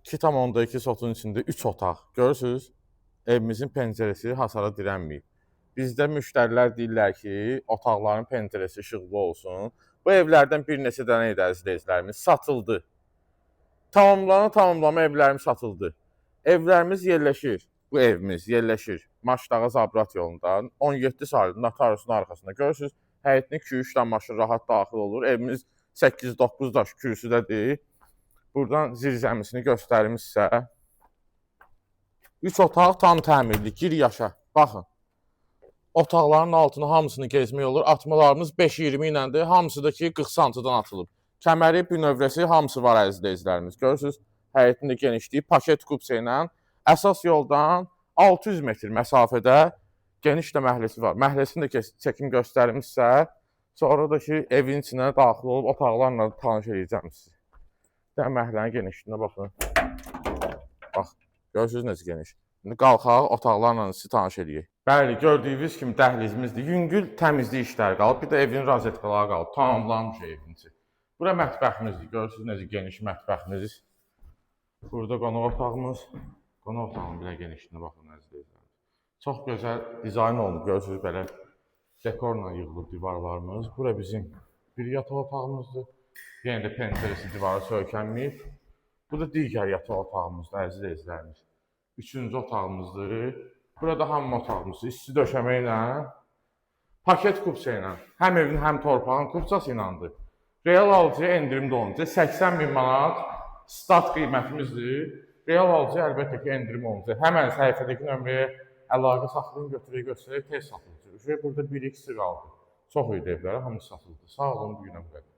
2,2 sotun içində 3 otaq. Görürsüz? Evimizin pəncərəsi hasara dirənməyib. Bizdə müştərilər deyirlər ki, otaqların pəncərəsi işıqlı olsun. Bu evlərdən bir neçə dənə idi, əziz izləyicilərimiz, satıldı. Tamamlana tamamlama evlərimiz satıldı. Evlərimiz yerləşir. Bu evimiz yerləşir Maşdağa Zabrat yolundan 17 saylı notariusun arxasında. Görürsüz, həyətinə 2-3 dənə maşın rahat daxil olur. Evimiz 8-9 daş kürsüdədir. Buradan zirzəmisini göstərim sizə. 3 otaq tam təmirli, gir yaşa. Baxın. Otaqların altını hamısını gezmək olur. Atmalarımız 5.20 iləndir. Hamısı da ki 40 santıdan atılıb. Kəməri, bünövrəsi hamısı var, əziz izləyicilərimiz. Görürsüz, həyətin də genişliyi, paket kupça ilə əsas yoldan 600 metr məsafədə geniş də məhəlləsi var. Məhəlləsini də çəkim göstərim sizə. Sonra da ki evin içinə daxil olub otaqlarla tanış eləyəcəm sizi. Də məhəllənin genişliyinə baxın. Bax, görürsüz necə geniş. İndi qalxaq, otaqlarla sizi tanış eləyək. Bəli, gördüyünüz kimi dəhlizimizdir. Yüngül təmizlik işləri qalıb, bir də evin rozetkaları qalıb. Tamamlanmış evin içi. Bura mətbəximizdir. Görürsüz necə geniş mətbəximiz. Burada qonaq otağımız. Qonaq otağının belə genişliyinə baxın, əziz izləyicilər. Çox gözəl dizayn olunub. Görürsüz, belə dekorla yığılıb divarlarımız. Bura bizim bir yataq otağımızdır. Yenə də pəncərəsi divara söykənməyib. Bu da digər yataq otağımızdır, əziz izləyicilərimiz. Üçüncü otağımızdır. Burada hamam otağımızdır. İsti döşəmə ilə, paket kupça ilə, həm evin, həm torpağın kupçası iləndir. Real alıcıya endirim də olunacaq. 80 min manat start qiymətimizdir. Real alıcıya əlbəttə ki, endirim olunacaq. Həmən səhifədəki nömrəyə əlaqə saxlayın, götürək göstərək, tez satılacaq. Burada 1-2-si qaldı. Çox idi evlərə, hamısı satıldı. Sağ olun, bu günə bu qədər.